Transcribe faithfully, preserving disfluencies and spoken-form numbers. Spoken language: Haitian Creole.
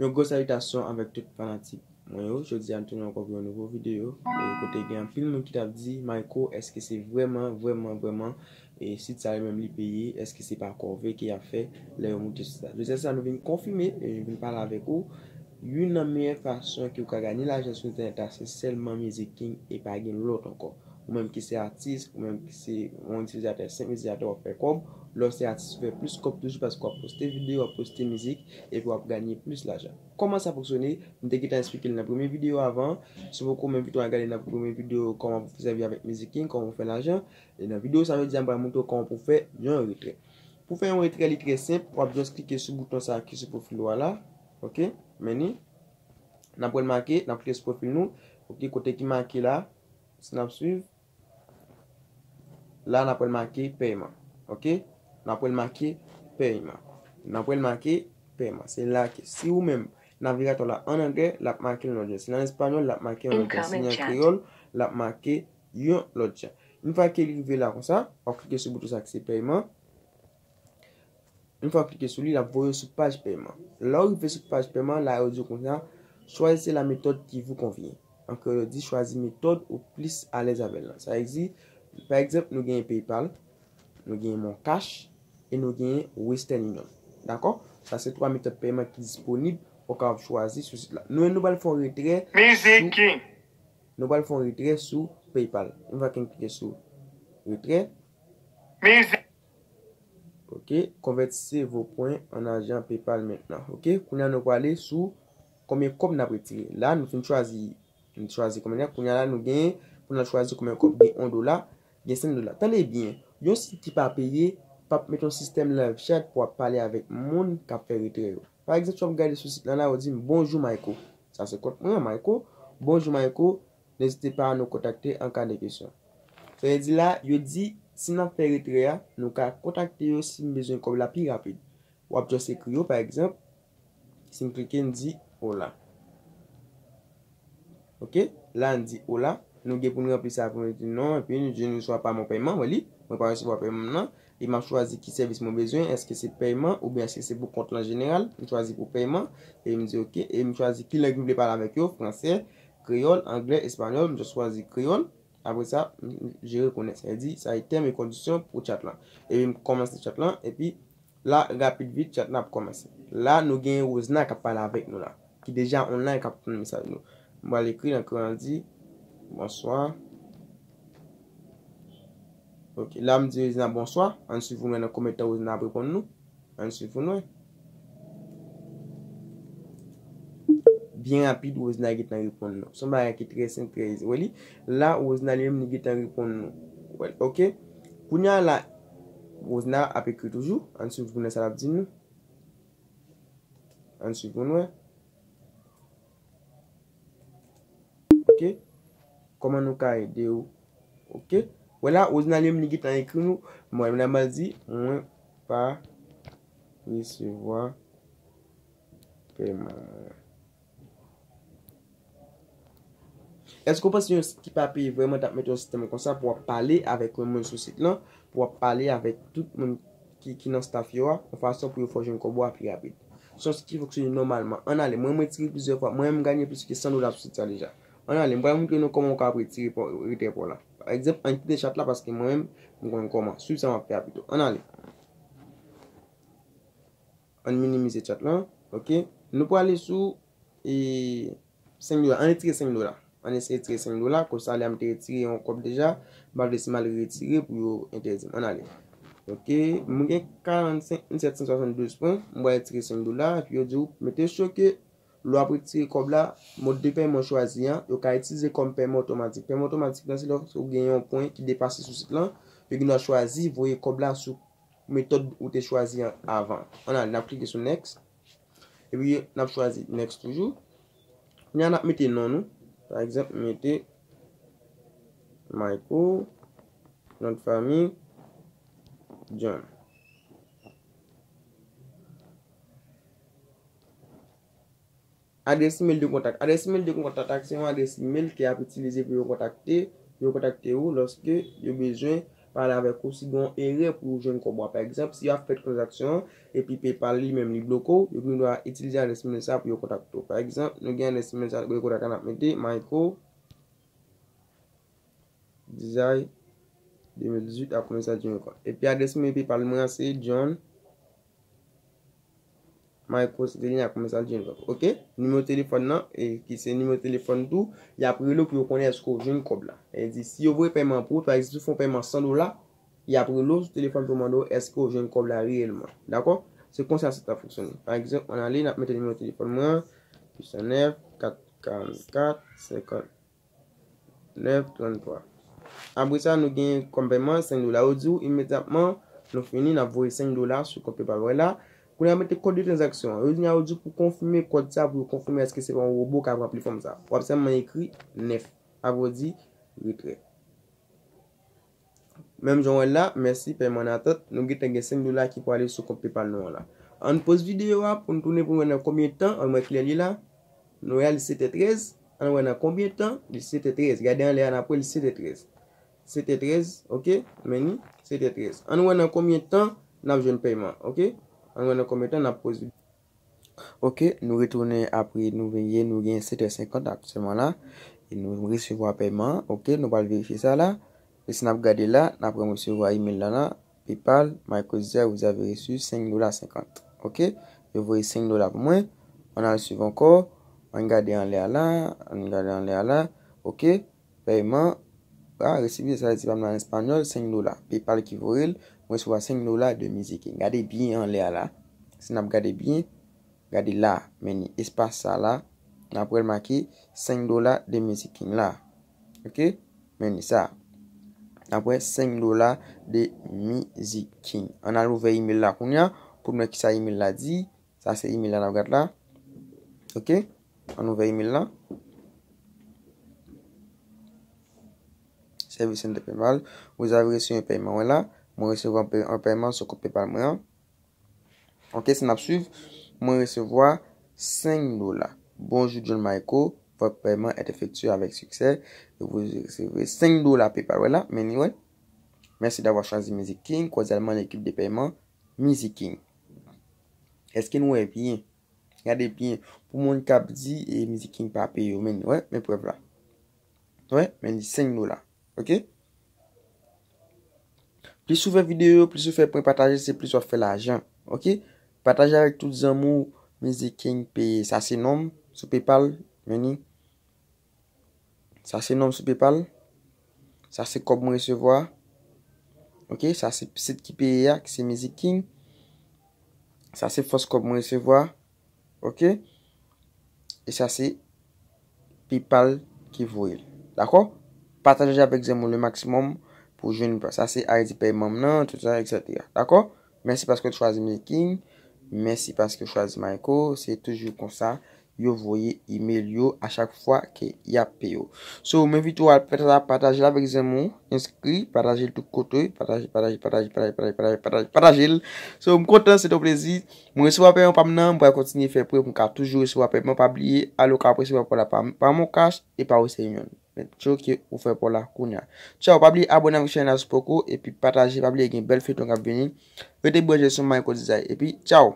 Yon gwo salitasyon avèk tout fanatik mwen yo. Jodi a, nou tounen ankò pou yon nouvo videyo. E kote gen anpil moun ki t ap di, Mayco, èske se vrèman, vrèman, vrèman, e sit sa li menm li peye, èske se pa kòve ke y ap fè lè yo moute sit la? Jodi a, sa nou vin konfime, e nou vin pale avèk ou. Youn nan meyè fason ke w ka ganye lajan sou entènèt la, se sèlman Music King e pa gen lòt ankò. Ou menm ki se atis, ou menm ki se yon itilizatè, senp itilizatè, w ap fè kòb. Lè w se atis, ou fè plis kòb toujou paske w ap poste videyo, w ap poste mizik, epi w ap ganye plis lajan. Kòman sa fonksyone? M te gentan eksplike l nan premye videyo avan. Si w poko menm videyo a gade nan premye videyo, kòman pou sèvi avèk Music King, kòman pou fè lajan. E nan videyo sa jodi a, m pral montre w kòman pou fè yon retrè. Pou fè yon retrè, li trè senp. W ap just klike sou bouton sa ki sou pwofil ou a la. Ok? Men ni. N ap pral make, n ap klike sou pwofil nou. Ok, kote ki make la. Si n ap swiv. La, n ap pral make pèyman. Ok? N ap pral make pèyman. N ap pral make pèyman. Se la ke si ou menm, navigatè w la an anglè, l ap make yon lòt jan. Si l an espanyòl, l ap make yon lòt jan. Si li an kreyòl, l ap make yon lòt jan. Yon fwa ke li rive la konsa, w ap klike sou bouton sa ki se pèyman. Yon fwa w klike sou li, l ap voye w sou paj pèyman. Lè w rive sou paj pèyman, la yo di w konsa, choisissez la méthode qui vous convient. An kreyòl, yo di chwazi metòd ou plis alèz avè l lan. Sa vle di, pa egzanp, nou genyen PayPal, nou genyen MonCash, e nou genyen Western Union. Dakò? Sa se twa metòd pèyman ki disponib, ou kapab chwazi sou sit la. Nou menm, nou pral fè yon retrè sou, nou pral fè yon retrè sou PayPal. Nou va klike sou retrè. Ok, convertissez vos points en argent PayPal maintenant. Ok, kounye a nou prale sou konbyen kòb n ap retire. La, nou fin chwazi, nou chwazi konbyen la. Kounye a la, nou gen, pou n al chwazi konbyen kòb, gen yon dola, gen senk dola. Tande byen, yon sit ki pa peye, p ap met yon sistèm live chat pou w ap pale avèk moun k ap fè retrè yo. Pa egzanp, si w ap gade sou sit la, la, yo di m, "Bonjou, Mayco." Sa se kont mwen an, Mayco. "Bonjou, Mayco. N'hésitez pas à nous contacter en cas de question." Sa vle di la, yo di, si n ap fè retrè a, nou ka kontakte yo si n bezwen kòb la pi rapid. W ap just ekri yo, pa egzanp, si m klike, n di, "Hola." Ok? La, n di, "Hola." Nou gen pou n ranpli sa pou nou di non, epi nou di, "Je ne reçois pas mon paiement." Wè li, mwen pa resevwa pèyman m nan. E m ap chwazi ki sèvis mwen bezwen, èske se pèyman oubyen èske se pou kont lan jeneral. M chwazi pou pèyman, e m di ok, e m chwazi ki lang m vle pale avèk yo, fransè, kreyòl, anglè, espanyòl, m just chwazi kreyòl. Apre sa, m, m, je reconnais. Sa vle di, sa e tèm e kondisyon pou chat lan. Epi m kòmanse chat lan, epi la, rapid vit, chat lan ap kòmanse. La, nou gen Rosna k ap pale avèk nou la, ki deja online, k ap tann mesaj nou. M pral ekri nan kreyòl, di, "Bonswa." Ok, la, m di Rosna, "Bonswa." Ann swiv pou n wè nan konbyen tan Rosna ap reponn nou. Ann swiv pou n wè. Byen rapid, Rosna gentan reponn nou. Se yon bagay ki trè senp, trè izi. Wè li, la, Rosna li menm, li gentan reponn nou. Wè, ok. Kounye a la, Rosna ap ekri toujou. Ann swiv pou n wè sa l ap di nou. Ann swiv pou n wè. Ok. Kòman nou ka ede w? Ok. Wè la, Rosna li menm li gentan ekri nou. Mwen, m nan mal di, "Mwen pa resevwa pèyman mwen." Èske w panse yon sit ki pa peye vrèman t ap mete yon sistèm konsa pou w ap pale avèk yon moun sou sit lan, pou w ap pale avèk tout moun ki, ki nan staff yo a, yon fason pou yo fè w jwenn kòb ou a pi rapid? Se yon sit ki fonksyone nòmalman. Ann ale, mwen, mwen retire plizyè fwa. Mwen, m ganye plis ke san dola sou sit sa deja. Ann ale, m pral montre nou kòman w ka retire pò, retire pò la. Pa egzanp, ann kite chat la paske mwen menm, m konn kòman. Swiv sa m ap fè a pito. Ann ale. Ann minimize chat lan. Ok. Nou prale sou, e, senk dola. Ann retire senk dola. Ann eseye retire senk dola. Konsa, lè a m te retire yon kòb deja, m pa vle si m al retire pou yo entèdi m. Ann ale. Ok. Mwen gen karannsenk mil sèt san swasanndouz pwen. Mwen pral retire senk dola. Epi yo di w, mete sure ke lè w ap retire kòb la, mòd de pèyman w chwazi an, yo ka itilize kòm pèyman otomatik. Pèyman otomatik lan, se lè w gen yon pwen ki depase sou sit lan, yo gen dwa chwazi voye kòb la sou metòd ou te chwazi an avan. Ann ale, n ap klike sou next. Epi n ap chwazi next toujou. Kounye a n ap mete non nou. Pa egzanp, m mete Michael, non de famille, John. Adrès email de kontak. Adrès email de kontak se yon adrès email ke y ap itilize pou yo kontakte, pou yo kontakte ou lòske yo bezwen pale avèk ou si gen yon erè pou yo jwenn kòb ou a. Pa egzanp, si y ap fè tranzaksyon an, epi PayPal li menm li bloke w, yo gen dwa itilize adrès imèl sa pou yo kontakte w. Pa egzanp, nou gen adrès imèl sa pou yo kontakte n ap mete Michael Desire de mil dizuit a komèsyal gmail dot com. Epi adrès imèl PayPal mwen an se John Michael Cetelin a komèsyal gmail dot com. Ok? Nimewo telefòn nan, e ki se nimewo telefòn tou, y ap rele w pou yo konnen èske w jwenn kòb la. E di, si yo voye pèman pou ou, pa egzanp, si w fè yon pèman san dola, y ap rele w sou telefòn pou yo mande w èske w jwenn kòb la reyèlman. Dakò? Se konsa sa t ap fonksyone. Pa egzanp, ann ale, n ap mete nimewo telefòn mwen an, uit san nèf, kat karannkat, senkant nèf, tranntwa. Apre sa, nou gen kòm pèman senk dola. Yo di w imedyatman nou fini, n ap voye senk dola sou kont PayPal mwen la. Kounye a, mete kòd de tranzaksyon an. Yo di, yo di w pou konfime kòd sa, pou yo konfime èske se pa yon wobo k ap ranpli fòm sa. W ap sèlman ekri nèf. Apre, w di retrè. Menm jan w wè l la, mèsi pèman an atant, nou gentan gen senk dola ki prale sou kont PayPal nou an la. Ann poz videyo a pou n tounen pou n wè nan konbyen tan, ann wè kilè l ye la. Nou wè a, li sèt è trèz, ann wè nan konbyen tan, li sèt è trèz. Gade anlè a, n ap wè li sèt è trèz. Sèt è trèz, ok, men ni, sèt è trèz. Ann wè nan konbyen tan n ap jwenn pèman, ok? Ann wè nan konbyen tan n ap poz videyo. Ok, nou retounen apre nou veye, nou gen sèt è senkant aktyèlman la. E nou resevwa pèman, ok, nou pral verifye sa la. E si n ap gade la, n ap resevwa email la la, PayPal, Michael Desire, vous avez reçu senk dola senkant. Ok, yo voye senk dola pou mwen. Ann al swiv ankò, ann gade anlè a la, ann gade anlè a la, ok. Pèman, a, resibi, sa vle di pa m nan espanyòl, senk dola. PayPal ki voye l, mwen resevwa senk dola de Miziking. Gade byen anlè a la. Si n ap gade byen, gade la, men ni espas sa la, n ap wè l make senk dola de Miziking la. Ok? Men ni sa. N ap wè senk dola de Miziking. Ann al ouvè email la kounye a, pou n wè kisa email la di. Sa se email la n ap gad la. Ok? Ann ouvè email la. Service center PayPal. Vous avez reçu un paiement, wè la. Mwen resevwa yon pè-, yon pèman sou kont PayPal mwen an. Ok, si n ap swiv, mwen resevwa senk dola. Bonjour John Michael, votre paiement est effectué avec succès. Et vous recevrez senk dola PayPal, wè la, men ni wè. Merci d'avoir choisi Miziking, cordialement l'équipe de paiement Miziking. Èske nou wè byen? Gade byen. Pou moun k ap di, e, Miziking pa peye yo, men ni wè, men prèv la. Wè, men ni senk dola. Ok? Plis ou fè videyo, plis ou fè pwen pataje, se plis w ap fè lajan. Ok? Pataje avèk tout zanmi w, Miziking peye. Sa se non m sou PayPal, men ni. Sa se non m sou PayPal. Sa se kòb mwen resevwa. Ok, sa se sit ki peye a, ki se Miziking. Sa se fòs kòb mwen resevwa. Ok? E sa se PayPal ki voye l. Dakò? Pataje avèk zanmi w le maximum pou jwenn sa se I D pèman m nan, tout sa, et cetera. Dakò? Mèsi paske w chwazi Miziking. Mèsi paske w chwazi Michael. Se toujou konsa yo voye email yo a chak fwa ke y ap peye w. So, m envite w al fè sa, pataje l avèk zanmi w, enskri, pataje l tout kote, pataje, pataje, pataje, pataje, pataje, pataje, pataje, pataje l. So, m kontan, se te yon plezi. Mwen resevwa pèman pa m nan, m pral kontinye fè prèv pou m ka toujou resevwa pèman. Pa bliye, al ou ka resevwa pèman la pa, pa Moncash e pa Western Union. Men tchoke ou fè pò la kounye a. Tchaw, pa bliye abòne avèk chanèl la si w poko, epi pataje, pa bliye gen bèl feyton k ap vini. Rete branche sou Michael Desire, epi tchaw!